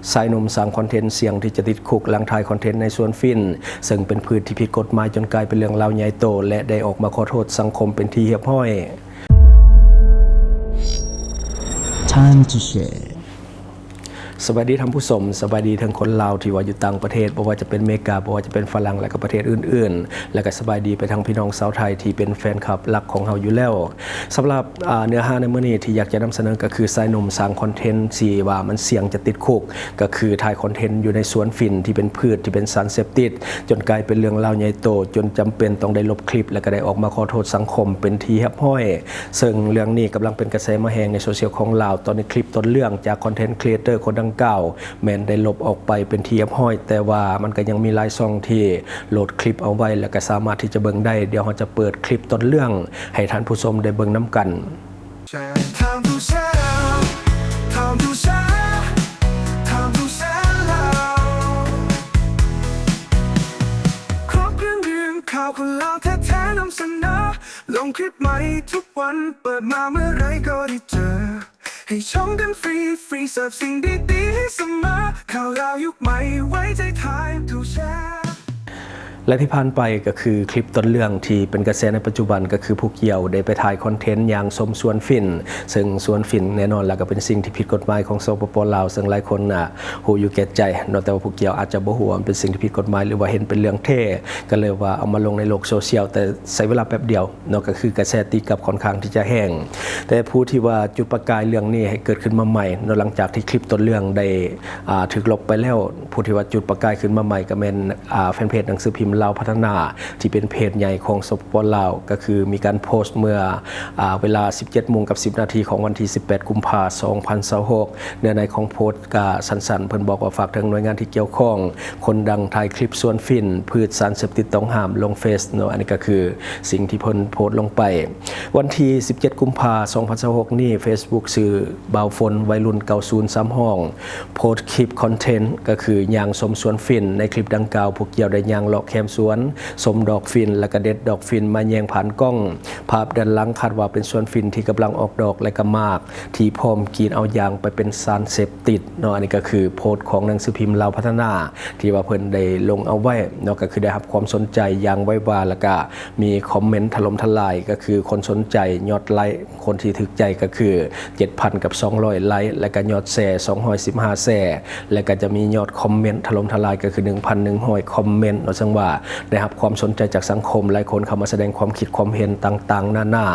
ຊາຍໜຸ່ມສ້າງຄອນເທັນສ່ຽງທີ່ຈະຕິດຄຸກຫຼັງຖ່າຍຄອນເທັນໃນສວນຝິ່ນ, ເຊິ່ງເປັນພືດທີ່ຜິດກົດໝາຍຈົນກາຍເປັນເລື່ອງລາວໃຫຍ່ໂຕ ແລະ ໄດ້ອອກມາຂໍໂທດສັງຄົມເປັນທີ່ຮຽບຮ້ອຍ. ສະບາຍດີທ່ານຜູ້ຊົມ, ສະບາຍດີທັງຄົນລາວທີ່ວ່າຢູ່ຕ່າງປະເທດ, ບໍ່ວ່າຈະເປັນເມກາ, ບໍ່ວ່າຈະເປັນຝຣັ່ງ ແລະ ກໍປະເທດອື່ນໆ, ແລະ ກໍສະບາຍດີໄປທາງພີ່ນ້ອງຊາວໄທທີ່ເປັນແຟນຄລັບຫຼັກຂອງເຮົາຢູ່ແລ້ວ. ສຳລັບ ອາ ເນື້ອຫາໃນມື້ນີ້ທີ່ຢາກຈະນຳສະເໜີກໍຄື ຊາຍໜຸ່ມສ້າງຄອນເທັນທີ່ວ່າມັນສ່ຽງຈະຕິດຄຸກ, ກໍຄືຖ່າຍຄອນເທັນຢູ່ໃນສວນຝິ່ນທີ່ເປັນພືດທີ່ເປັນສານເສບຕິດ, ຈົນກາຍເປັນເລື່ອງລາວໃຫຍ່ໂຕ, ຈົນຈຳເປັນຕ້ອງໄດ້ລົບຄລິບ ແລະ ກໍໄດ້ອອກມາຂໍໂທດສັງຄົມເປັນທີ່ຮຽບຮ້ອຍ. ເຊິ່ງເລື່ອງນີ້ກຳລັງເປັນກະແສມາແຮງໃນໂຊຊຽວຂອງລາວ. ຕອນນີ້ຄລິບຕົ້ນເລື່ອງຈາກຄອນເທັນຄຣີເອເຕີຄົນດັ່ງກ່າວ ແມ່ນໄດ້ລົບອອກໄປເປັນທີ່ຮຽບຮ້ອຍ, ແຕ່ວ່າມັນກໍຍັງມີຫຼາຍຊ່ອງທີ່ໂຫຼດຄລິບເອົາໄວ້ ແລ້ວກໍສາມາດທີ່ຈະເບິ່ງໄດ້. ດຽວເຮົາຈະເປີດຄລິບຕົ້ນເລື່ອງໃຫ້ທ່ານຜູ້ຊົມໄດ້ເບິ່ງນຳກັນ. Time to share, time to share, time to share ລາວ ຄອບເລື່ອງ ເລື່ອງຂ່າວຄົນລາວແທ້ໆ ນຳສະເໜີ ລົງຄລິບໃໝ່ທຸກວັນ ເປີດມາເມື່ອໃດກໍໄດ້ເຈີ ໃຫ້ຊົມກັນຟຣີໆ ເສີບສິ່ງດີໆໃຫ້ສະເໝີ ຂ່າວລາວຍຸກໃໝ່ ໄວ້ໃຈ Time to Share. ແລະທີ່ຜ່ານໄປກໍຄືຄລິບຕົ້ນເລື່ອງທີ່ເປັນກະແສໃນປັດຈຸບັນ ກໍຄືຜູ້ກ່ຽວໄດ້ໄປຖ່າຍຄອນເທັນຍ່າງຊົມສວນຝິ່ນ, ເຊິ່ງສວນຝິ່ນແນ່ນອນລະກໍເປັນສິ່ງທີ່ຜິດກົດໝາຍຂອງ ສປປ ລາວ, ເຊິ່ງຫຼາຍຄົນນະຮູ້ຢູ່ແກ່ໃຈເນາະ, ແຕ່ວ່າຜູ້ກ່ຽວອາດຈະບໍ່ຮູ້ວ່າມັນເປັນສິ່ງທີ່ຜິດກົດໝາຍ ຫຼືວ່າເຫັນເປັນເລື່ອງເທ່ ກໍເລີຍວ່າເອົາມາລົງໃນໂລກໂຊຊຽວ, ແຕ່ໃຊ້ເວລາແປັບດຽວ ເນາະ ກໍຄືກະແສຕີກັບຂ້ອນຂ້າງທີ່ຈະແຮງ. ແຕ່ຜູ້ທີ່ວ່າຈຸດປະກາຍເລື່ອງນີ້ໃຫ້ເກີດຂຶ້ນມາໃໝ່ເນາະ ຫຼັງຈາກທີ່ຄລິບຕົ້ນເລື່ອງໄດ້ ອ່າ ຖືກລົບໄປແລ້ວ, ຜູ້ທີ່ວ່າຈຸດປະກາຍຂຶ້ນມາໃໝ່ກໍແມ່ນ ອ່າ ແຟນເພຈໜັງສືພິມລາວພັດທະນາ ທີ່ເປັນເພຈໃຫຍ່ຂອງ ສປປ ລາວ, ກໍຄືມີການໂພສເມື່ອ ອ່າ ເວລາ ສິບເຈັດໂມງກັບສິບນາທີຂອງວັນທີ ສິບແປດ ກຸມພາ ສອງພັນຊາວຫົກ. ເນື້ອໃນຂອງໂພສ ກະສັ້ນໆ ເພິ່ນບອກວ່າຝາກເຖິງໜ່ວຍງານທີ່ກ່ຽວຂ້ອງ, ຄົນດັງຖ່າຍຄລິບສວນຝິ່ນ, ພືດສານເສບຕິດຕ້ອງຫ້າມ ລົງເຟສເນາະ. ອັນນີ້ກໍຄືສິ່ງທີ່ເພິ່ນໂພສລົງໄປ. ວັນທີ ສິບເຈັດ ກຸມພາ ສອງພັນຊາວຫົກນີ້ ເຟສບຸກຊື່ ບ່າວຝົນ ໄວລຸ້ນເກົ້າສູນ ສາມຫ້ອງ ໂພສຄລິບຄອນເທັນ ກໍຄືຍ່າງຊົມສວນຝິ່ນ. ໃນຄລິບດັ່ງກ່າວ ຜູ້ກ່ຽວໄດ້ຍ່າງເລາະແຄມສວນ, ຊົມດອກຝິ່ນ ແລະກະເດັດດອກຝິ່ນມາແຍງຜ່ານກ້ອງ. ພາບດ້ານຫຼັງຄາດວ່າເປັນສວນຝິ່ນທີ່ກຳລັງອອກດອກ ແລະກະໝາກ ທີ່ພ້ອມກຣີດເອົາຢາງໄປເປັນສານເສບຕິດເນາະ. ອັນນີ້ກໍຄືໂພສຂອງໜັງສືພິມລາວພັດທະນາ ທີ່ວ່າເພິ່ນໄດ້ລົງເອົາໄວ້ເນາະ, ກໍຄືໄດ້ຮັບຄວາມສົນໃຈຢ່າງໄວວາ ແລ້ວກະມີຄອມເມັນຖະຫຼົ່ມທະລາຍ, ກໍຄືຄົນສົນໃຈຍອດໄລຄ໌ ຄົນທີ່ຖືກໃຈກໍຄື ເຈັດພັນກັບສອງຮ້ອຍໄລຄ໌ ແລະກະຍອດແຊ ສອງຮ້ອຍສິບຫ້າແຊ ແລະກະຈະມີຍອດຄອມເມັນຖະຫຼົ່ມທະລາຍ ກໍຄື ໜຶ່ງພັນໜຶ່ງຮ້ອຍຄອມເມັນເນາະ, ເຊິ່ງວ່າໄດ້ຮັບຄວາມສົນໃຈຈາກສັງຄົມ, ຫຼາຍຄົນເຂົ້າມາສະແດງຄວາມຄິດຄວາມເຫັນຕ່າງໆນານາ.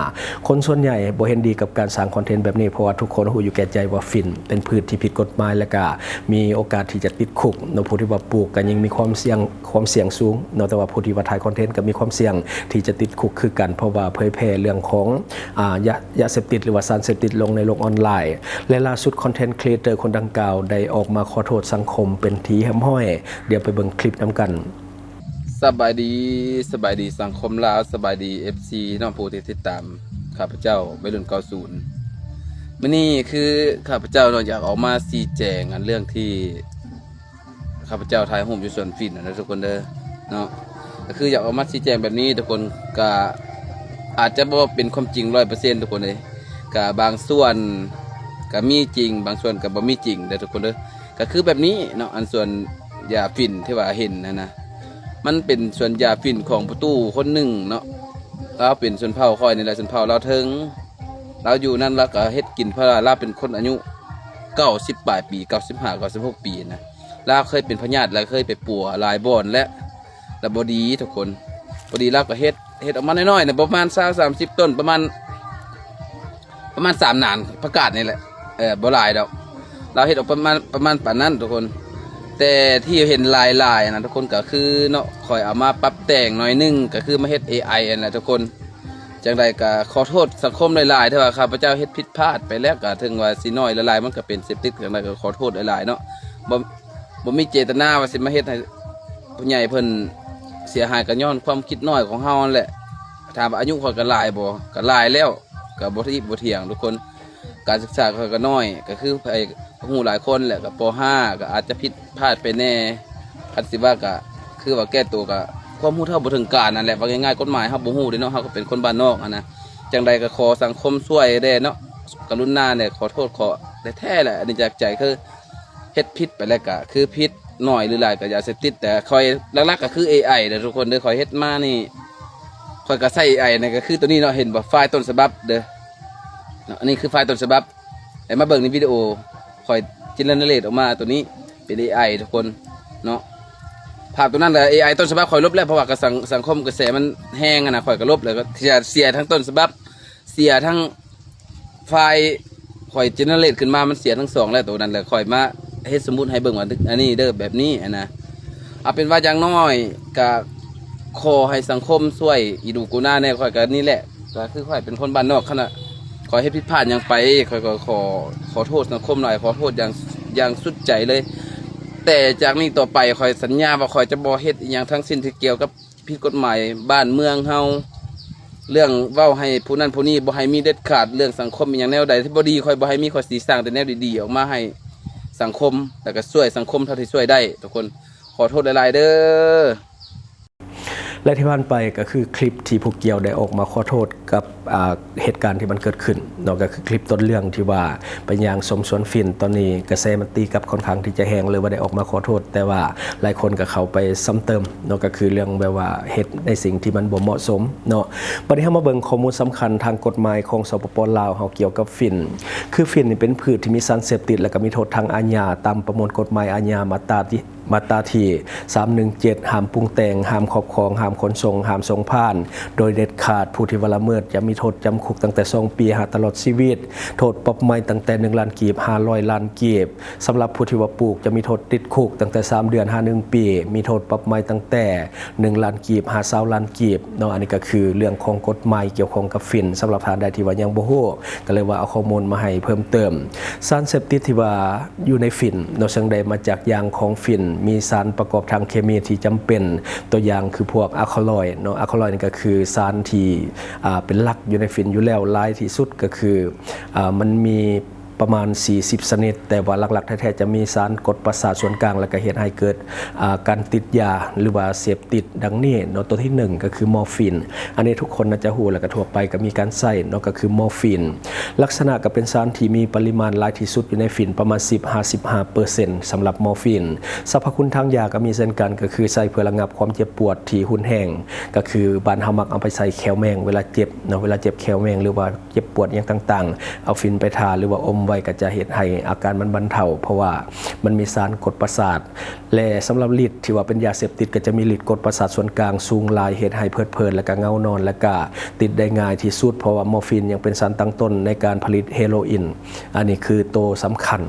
ຄົນສ່ວນໃຫຍ່ບໍ່ເຫັນດີກັບການສ້າງຄອນເທັນແບບນີ້ ເພາະວ່າທຸກຄົນຮູ້ຢູ່ແກ່ໃຈວ່າຝິ່ນເປັນພືດທີ່ຜິດກົດໝາຍ ແລະກະມີໂອກາດທີ່ຈະຕິດຄຸກເນາະ. ຜູ້ທີ່ວ່າປູກກໍຍິ່ງມີຄວາມສ່ຽງ ຄວາມສ່ຽງສູງເນາະ, ແຕ່ວ່າຜູ້ທີ່ວ່າຖ່າຍຄອນເທັນກໍມີຄວາມສ່ຽງທີ່ຈະຕິດຄຸກຄືກັນ ເພາະວ່າເຜີຍແຜ່ເລື່ອງຂອງ ອາ ຢາ ຢາເສບຕິດ ຫຼືວ່າສານເສບຕິດລົງໃນໂລກອອນລາຍ. ແລະລ່າສຸດຄອນເທັນຄຣີເອເຕີຄົນດັ່ງກ່າວໄດ້ອອກມາຂໍໂທດສັງຄົມເປັນທີ່ຮຽບຮ້ອຍ. ດຽວໄປເບິ່ງຄລິບນຳກັນ. ສະບາຍດີ, ສະບາຍດີສັງຄົມລາວ, ສະບາຍດີ ເອັຟຊີ ເນາະ ຜູ້ທີ່ຕິດຕາມຂ້າພະເຈົ້າໄວລຸ້ນເກົ້າສູນ. ມື້ນີ້ຄືຂ້າພະເຈົ້າເນາະ ຢາກອອກມາຊີ້ແຈງອັນເລື່ອງທີ່ ຂ້າພະເຈົ້າຖ່າຍຮູບຢູ່ສວນຝິ່ນນະທຸກຄົນເດີເນາະ. ກໍຄືຢາກອອກມາຊີ້ແຈງແບບນີ້ທຸກຄົນ, ກະອາດຈະບໍ່ເປັນຄວາມຈິງຮ້ອຍເປີເຊັນທຸກຄົນເອີຍ, ກະບາງສ່ວນກະມີຈິງ, ບາງສ່ວນກະບໍ່ມີຈິງເດີທຸກຄົນເດີ. ກະຄືແບບນີ້ເນາະ, ອັນສວນຢາຝິ່ນທີ່ວ່າເຫັນຫັ້ນນະ ມັນເປັນສວນຢາຝິ່ນຂອງພໍ່ຕູ້ຄົນໜຶ່ງເນາະ, ລາວເປັນຊົນເຜົ່າຂ້ອຍນີ້ແຫຼະ, ຊົນເຜົ່າລາວເທິງ. ລາວຢູ່ນັ້ນລາວກໍເຮັດກິນ ເພາະວ່າລາວເປັນຄົນອາຍຸເກົ້າສິບປາຍປີ ເກົ້າສິບຫ້າ ເກົ້າສິບຫົກປີນະ. ລາວເຄີຍເປັນພະຍາດ ລາວເຄີຍໄປປົວຫຼາຍບ່ອນແລ້ວ ລະບໍ່ດີທຸກຄົນ. ບໍ່ດີລາວກໍເຮັດ ເຮັດອອກມານ້ອຍໆນະ ປະມານຊາວສາມສິບຕົ້ນ ປະມານ ປະມານສາມໜານຜັກກາດນີ້ແຫຼະ, ເອີ ບໍ່ຫຼາຍດອກ. ລາວເຮັດອອກປະມານ ປະມານປານນັ້ນທຸກຄົນ. ແຕ່ທີ່ເຫັນຫຼາຍໆນະທຸກຄົນ ກໍຄືເນາະ ຂ້ອຍເອົາມາປັບແຕ່ງໜ້ອຍໜຶ່ງ ກໍຄືມາເຮັດເອໄອຫັ້ນແຫຼະທຸກຄົນ. ຈັ່ງໃດກໍຂໍໂທດສັງຄົມຫຼາຍໆ ທີ່ວ່າຂ້າພະເຈົ້າເຮັດຜິດພາດໄປແລ້ວ ກໍເຖິງວ່າຊິນ້ອຍຫຼາຍໆ ມັນກໍເປັນເສບຕິດ. ຈັ່ງໃດກໍຂໍໂທດຫຼາຍໆເນາະ, ບໍ່ ບໍ່ມີເຈດຕະນາວ່າຊິມາເຮັດໃຫ້ຜູ້ໃຫຍ່ເພິ່ນເສຍຫາຍ, ກໍຍ້ອນຄວາມຄິດນ້ອຍຂອງເຮົາຫັ້ນແຫຼະ. ຖາມວ່າອາຍຸຂ້ອຍກໍຫຼາຍບໍ່? ກໍຫຼາຍແລ້ວ, ກໍບໍ່ທິດບໍ່ຖຽງທຸກຄົນ. ການສຶກສາຂ້ອຍກໍນ້ອຍ, ກໍຄືໃຜຮູ້ຫຼາຍຄົນແຫຼະ, ກໍ ປໍຫ້າ ກໍອາດຈະຜິດພາດໄປແດ່. ຄັນຊິວ່າກໍຄືວ່າແກ້ໂຕ ກໍຄວາມຮູ້ເທົ່າບໍ່ເຖິງການນັ້ນແຫຼະ. ເວົ້າງ່າຍໆ ກົດໝາຍເຮົາບໍ່ຮູ້ເດ້ເນາະ, ເຮົາກໍເປັນຄົນບ້ານນອກຫັ້ນນະ. ຈັ່ງໃດກໍຂໍສັງຄົມຊ່ວຍແດ່ເນາະ, ກະລຸນາແດ່, ຂໍໂທດ ຂໍແທ້ໆແຫຼະ. ອັນນີ້ຈາກໃຈ ຄື ເຮັດຜິດໄປແລ້ວກະຄືຜິດ ໜ້ອຍຫຼືຫຼາຍກະຢາເສບຕິດ. ແຕ່ຂ້ອຍຫຼັກໆກະຄືເອໄອເດີທຸກຄົນເດີ ຂ້ອຍເຮັດມານີ້ ຂ້ອຍກະໃຊ້ເອໄອນີ້ ກະຄືໂຕນີ້ເນາະ ເຫັນບໍ່ ຟາຍຕົ້ນສະບັບເດີເນາະ ອັນນີ້ຄືຟາຍຕົ້ນສະບັບ. ແລ້ວມາເບິ່ງໃນວິດີໂອ ຂ້ອຍເຈເນເຣດອອກມາໂຕນີ້ເປັນເອໄອທຸກຄົນເນາະ. ພາບໂຕນັ້ນລະເອໄອຕົ້ນສະບັບຂ້ອຍລົບແລ້ວ ເພາະວ່າກະສັງ ສັງຄົມກະແສມັນແຮງຫັ້ນນະ ຂ້ອຍກະລົບແລ້ວ ກະເສຍ ເສຍທັງຕົ້ນສະບັບ ເສຍທັງ ໄຟລ໌ຂ້ອຍເຈເນເຣດຂຶ້ນມາ ມັນເສຍທັງສອງແລ້ວໂຕນັ້ນແຫຼະ. ຂ້ອຍມາເຮັດສົມມຸດໃຫ້ເບິ່ງວ່າ ອັນນີ້ເດີ ແບບນີ້ຫັ້ນນະ. ເອົາເປັນວ່າຢ່າງໜ້ອຍກະຂໍໃຫ້ສັງຄົມຊ່ວຍອີດູກູນາແດ່. ຂ້ອຍກະນີ້ແຫຼະ ກະຄືຂ້ອຍເປັນຄົນບ້ານນອກ ຄັນວ່າຂ້ອຍເຮັດຜິດພາດຫຍັງໄປ ຂ້ອຍກໍຂໍ ຂໍໂທດສັງຄົມຫຼາຍ ຂໍໂທດຢ່າງ ຢ່າງສຸດໃຈເລີຍ. ແຕ່ຈາກນີ້ຕໍ່ໄປ ຂ້ອຍສັນຍາວ່າຂ້ອຍຈະບໍ່ເຮັດອີ່ຫຍັງທັງສິ້ນທີ່ກ່ຽວກັບ ຜິດກົດໝາຍບ້ານເມືອງເຮົາ ເລື່ອງເວົ້າໃຫ້ຜູ້ນັ້ນຜູ້ນີ້ບໍ່ໃຫ້ມີເດັດຂາດ. ເລື່ອງສັງຄົມອີ່ຫຍັງແນວໃດທີ່ບໍ່ດີ ຂ້ອຍບໍ່ໃຫ້ມີ ຂ້ອຍຊິສ້າງແຕ່ແນວດີໆອອກມາໃຫ້ສັງຄົມ ແລ້ວກະຊ່ວຍສັງຄົມເທົ່າທີ່ຊ່ວຍໄດ້ທຸກຄົນ. ຂໍໂທດຫຼາຍໆເດີ. ແລະທີ່ຜ່ານໄປກະຄືຄລິບທີ່ຜູ້ກ່ຽວໄດ້ອອກມາຂໍໂທດກັບ ອ່າ ເຫດການທີ່ມັນເກີດຂຶ້ນເນາະ ກະຄືຄລິບຕົ້ນເລື່ອງທີ່ວ່າໄປຍ່າງຊົມສວນຝິ່ນ. ຕອນນີ້ກະແສມັນຕີກັບຄ່ອນຂ້າງທີ່ຈະແຮງ ຫຼືວ່າໄດ້ອອກມາຂໍໂທດ ແຕ່ວ່າຫຼາຍຄົນກະເຂົ້າໄປຊ້ຳເຕີມເນາະ ກະຄືເລື່ອງແບບວ່າເຮັດໃນສິ່ງທີ່ມັນບໍ່ເໝາະສົມເນາະ. ບັດນີ້ເຮົາມາເບິ່ງຂໍ້ມູນສຳຄັນທາງກົດໝາຍຂອງ ສປປ ລາວເຮົາ ກ່ຽວກັບຝິ່ນ. ຄືຝິ່ນນີ້ເປັນພືດທີ່ມີສານເສບຕິດ ແລະກະມີໂທດທາງອາຍາຕາມປະມວນກົດໝາຍອາຍາ ມາດຕາທີ່ ມາດຕາທີສາມໜຶ່ງເຈັດ ຫ້າມປຸງແຕ່ງ, ຫ້າມຄອບຄອງ, ຫ້າມຂົນສົ່ງ, ຫ້າມສົ່ງຜ່ານໂດຍເດັດຂາດ. ຜູ້ທີ່ວ່າລະເມີດຈະມີໂທດຈຳຄຸກຕັ້ງແຕ່ສອງປີຫາຕະຫຼອດຊີວິດ, ໂທດປັບໃໝຕັ້ງແຕ່ໜຶ່ງລ້ານກີບຫາຮ້ອຍລ້ານກີບ. ສຳລັບຜູ້ທີ່ວ່າປູກຈະມີໂທດຕິດຄຸກຕັ້ງແຕ່ສາມເດືອນຫາໜຶ່ງປີ, ມີໂທດປັບໃໝຕັ້ງແຕ່ໜຶ່ງລ້ານກີບຫາຊາວລ້ານກີບເນາະ. ອັນນີ້ກໍຄືເລື່ອງຂອງກົດໝາຍກ່ຽວຂ້ອງກັບຝິ່ນ. ສຳລັບທ່ານໃດທີ່ວ່າຍັງບໍ່ຮູ້ ກໍເລີຍວ່າເອົາຂໍ້ມູນມາໃຫ້ເພີ່ມເຕີມ. ສານເສບຕິດທີ່ວ່າ ຢູ່ໃນຝິ່ນເນາະ ເຊິ່ງໄດ້ມາຈາກຢາງຂອງຝິ່ນ ມີສານປະກອບທາງເຄມີທີ່ຈຳເປັນ, ຕົວຢ່າງຄືພວກອາຄາລອຍເນາະ. ອາຄາລອຍນີ້ກໍຄືສານທີ່ ອ່າ ເປັນຫຼັກຢູ່ໃນຝິ່ນຢູ່ແລ້ວ, ຫຼາຍທີ່ສຸດກໍຄື ອ່າ ມັນມີປະມານສີ່ສິບຊະນິດ, ແຕ່ວ່າຫຼັກໆແທ້ໆຈະມີສານກົດປະສາດສ່ວນກາງ ແລ້ວກໍເຮັດໃຫ້ເກີດ ອ່າ ການຕິດຢາ ຫຼືວ່າເສບຕິດ ດັ່ງນີ້ເນາະ. ຕົວທີໜຶ່ງກໍຄືມໍຟີນ, ອັນນີ້ທຸກຄົນໜ້າຈະຮູ້ ແລ້ວກໍທົ່ວໄປກໍມີການໃຊ້ເນາະ ກໍຄືມໍຟີນ. ລັກສະນະກໍເປັນສານທີ່ມີປະລິມານຫຼາຍທີ່ສຸດຢູ່ໃນຝິ່ນ ປະມານສິບຫາສິບຫ້າເປີເຊັນສຳລັບມໍຟີນ. ສັບພະຄຸນທາງຢາກໍມີເຊັ່ນກັນ, ກໍຄືໃຊ້ເພື່ອລະງັບຄວາມເຈັບປວດທີ່ຮຸນແຮງ, ກໍຄືບ້ານເຮົາມັກເອົາໄປໃສ່ແຂ້ວແມງເວລາເຈັບເນາະ, ເວລາເຈັບແຂ້ວແມງ ຫຼືວ່າເຈັບປວດຫຍັງຕ່າງໆ ເອົາຝິ່ນໄປທາ ຫຼືວ່າອົມໄວ້ ກໍຈະເຮັດໃຫ້ອາການມັນບັນເທົາ ເພາະວ່າມັນມີສານກົດປະສາດ. ແລະ ສຳລັບລິດທີ່ວ່າເປັນຢາເສບຕິດ ກໍຈະມີລິດກົດປະສາດສ່ວນກາງສູງຫຼາຍ, ເຮັດໃຫ້ເພີດເພີນ ແລະກະເຫງົານອນ ແລະກະຕິດໄດ້ງ່າຍທີ່ສຸດ, ເພາະວ່າມໍຟີນຍັງເປັນສານຕັ້ງຕົ້ນໃນການຜະລິດເຮໂຣອິນ, ອັນນີ້ຄືໂຕສຳຄັນ.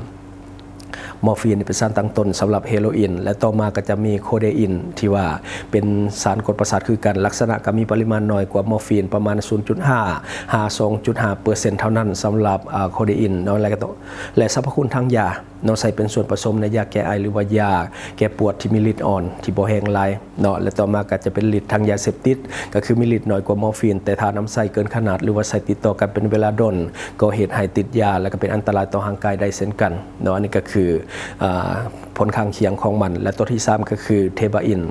ມໍຟີນນີ້ເປັນສານຕັ້ງຕົ້ນສຳລັບເຮໂຣອິນ ແລະຕໍ່ມາກໍຈະມີໂຄເດອິນ ທີ່ວ່າເປັນສານກົດປະສາດຄືກັນ, ລັກສະນະກໍມີປະລິມານໜ້ອຍກວ່າມໍຟີນປະມານສູນຈຸດຫ້າຫາສອງຈຸດຫ້າເປີເຊັນເທົ່ານັ້ນ ສຳລັບ ອາ ໂຄເດອິນເນາະ ແລະກໍ ແລະ ສັບພະຄຸນທາງຢາ ເນາະ ໃຊ້ເປັນສ່ວນປະສົມໃນຢາແກ້ໄອ ຫຼືວ່າຢາແກ້ປວດທີ່ມີລິດອ່ອນ ທີ່ບໍ່ແຮງຫຼາຍເນາະ. ແລະຕໍ່ມາກໍຈະເປັນລິດທາງຢາເສບຕິດ ກໍຄືມີລິດໜ້ອຍກວ່າມໍຟີນ, ແຕ່ຖ້ານຳໃຊ້ເກີນຂະໜາດ ຫຼືວ່າໃຊ້ຕິດຕໍ່ກັນເປັນເວລາດົນ ກໍເຮັດໃຫ້ຕິດຢາ ແລະກໍເປັນອັນຕະລາຍຕໍ່ຮ່າງກາຍໄດ້ເຊັ່ນກັນເນາະ. ອັນນີ້ກໍຄື ອ່າ ຜົນຂ້າງຄຽງຂອງມັນ. ແລະຕົວທີສາມກໍຄືເທບາອິນ,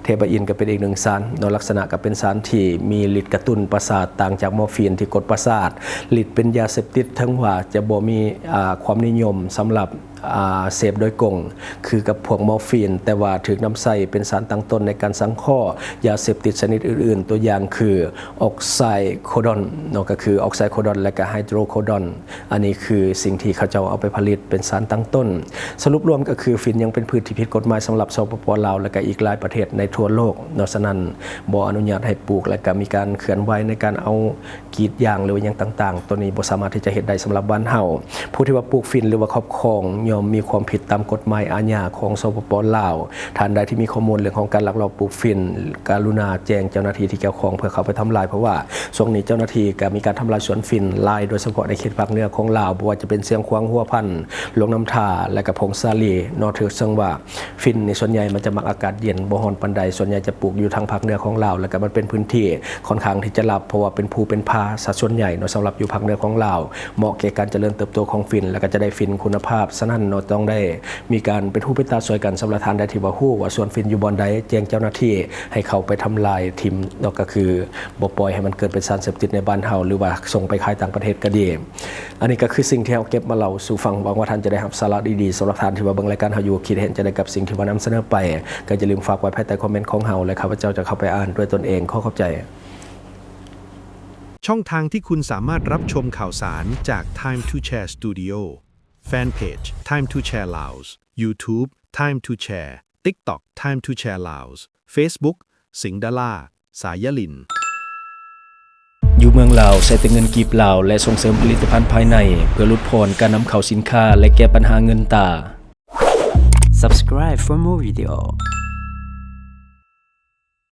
ເທບາອິນກໍເປັນອີກໜຶ່ງສານເນາະ, ລັກສະນະກໍເປັນສານທີ່ມີລິດກະຕຸ້ນປະສາດ, ຕ່າງຈາກມໍຟີນທີ່ກົດປະສາດ, ລິດເປັນຢາເສບຕິດ ເຖິງວ່າຈະບໍ່ມີ ອ່າ ຄວາມນິຍົມສຳລັບ ອ່າ ເສບໂດຍກົງຄືກັບພວກມໍຟີນ, ແຕ່ວ່າຖືກນຳໃຊ້ເປັນສານຕັ້ງຕົ້ນໃນການສັງເຄາະຢາເສບຕິດຊະນິດອື່ນໆ, ຕົວຢ່າງຄືອອກໄຊໂຄດອນເນາະ, ກໍຄືອອກໄຊໂຄດອນ ແລະກະໄຮໂດຣໂຄດອນ. ອັນນີ້ຄືສິ່ງທີ່ເຂົາເຈົ້າເອົາໄປຜະລິດເປັນສານຕັ້ງຕົ້ນ. ສະຫຼຸບລວມກໍຄືຝິ່ນຍັງເປັນພືດທີ່ຜິດກົດໝາຍສຳລັບ ສປປ ລາວ ແລະກະອີກຫຼາຍປະເທດໃນທົ່ວໂລກເນາະ, ສະນັ້ນບໍ່ອະນຸຍາດໃຫ້ປູກ ແລະກະມີການເຄື່ອນໄຫວໃນການເອົາ ກຣີດຢາງ ຫຼືວ່າຫຍັງຕ່າງໆ, ໂຕນີ້ບໍ່ສາມາດທີ່ຈະເຮັດໄດ້ສຳລັບບ້ານເຮົາ. ຜູ້ທີ່ວ່າປູກຝິ່ນ ຫຼືວ່າຄອບຄອງ ຍ່ອມມີຄວາມຜິດຕາມກົດໝາຍອາຍາຂອງ ສປປ ລາວ. ທ່ານໃດທີ່ມີຂໍ້ມູນເລື່ອງຂອງການລັກລອບປູກຝິ່ນ ກະລຸນາແຈ້ງເຈົ້າໜ້າທີ່ທີ່ກ່ຽວຂ້ອງເພື່ອເຂົ້າໄປທຳລາຍ, ເພາະວ່າຊ່ວງນີ້ເຈົ້າໜ້າທີ່ກໍມີການທຳລາຍສວນຝິ່ນຫຼາຍ, ໂດຍສະເພາະໃນເຂດພາກເໜືອຂອງລາວ, ບໍ່ວ່າຈະເປັນຊຽງຂວາງ, ຫົວພັນ, ຫຼວງນ້ຳທາ ແລະກະຜົ້ງສາລີເນາະ. ຖືເຊິ່ງວ່າ ຝິ່ນນີ້ສ່ວນໃຫຍ່ມັນຈະມັກອາກາດເຢັນ ບໍ່ຮ້ອນປານໃດ, ສ່ວນໃຫຍ່ຈະປູກຢູ່ທາງພາກເໜືອຂອງລາວ ແລະກະມັນເປັນພື້ນທີ່ຄ່ອນຂ້າງທີ່ຈະລັບ ເພາະວ່າເປັນພູເປັນຜາຊະສ່ວນໃຫຍ່ເນາະ ສຳລັບຢູ່ພາກເໜືອຂອງລາວ ເໝາະແກ່ການຈະເລີນເຕີບໂຕຂອງຝິ່ນ ແລະກະຈະໄດ້ຝິ່ນຄຸນນະພາບ. ສະນັ້ນ ເນາະ ຕ້ອງໄດ້ມີການເປັນຫູເປັນຕາຊ່ວຍກັນ. ສຳລັບທ່ານໃດທີ່ວ່າຮູ້ວ່າສວນຝິ່ນຢູ່ບ່ອນໃດ ແຈ້ງເຈົ້າໜ້າທີ່ໃຫ້ເຂົ້າໄປທຳລາຍຖິ້ມເນາະ ກໍຄືບໍ່ປ່ອຍໃຫ້ມັນເກີດເປັນສານເສບຕິດໃນບ້ານເຮົາ ຫຼືວ່າສົ່ງໄປຂາຍຕ່າງປະເທດກໍດີ. ອັນນີ້ກໍຄືສິ່ງທີ່ເຮົາເກັບມາເລົ່າສູ່ຟັງ. ຫວັງວ່າທ່ານຈະໄດ້ຮັບສາລະດີໆ. ສຳລັບທ່ານທີ່ວ່າເບິ່ງລາຍການເຮົາຢູ່ ຄິດເຫັນຈັ່ງໃດກັບສິ່ງທີ່ວ່ານຳສະເໜີໄປ ກໍຢ່າລືມຝາກໄວ້ພາຍໃຕ້ຄອມເມັນຂອງເຮົາ ແລະ ຂ້າພະເຈົ້າຈະເຂົ້າໄປອ່ານດ້ວຍຕົນເອງ. ຂໍຂອບໃຈ. ช่องทางที่คุณสามารถรับชมข่าวสารจาก Time to Share Studio Fanpage Time to Share Laos YouTube Time to Share TikTok Time to Share Laos Facebook สิงห์ดารา สายลิน ຢູ່ເມືອງລາວ ໃຊ້ແຕ່ເງິນກີບລາວ ແລະ ສົ່ງເສີມຜະລິດຕະພັນພາຍໃນ ເພື່ອຫຼຸດຜ່ອນການນຳເຂົ້າສິນຄ້າ ແລະ ແກ້ບັນຫາເງິນຕາ. Subscribe for more video.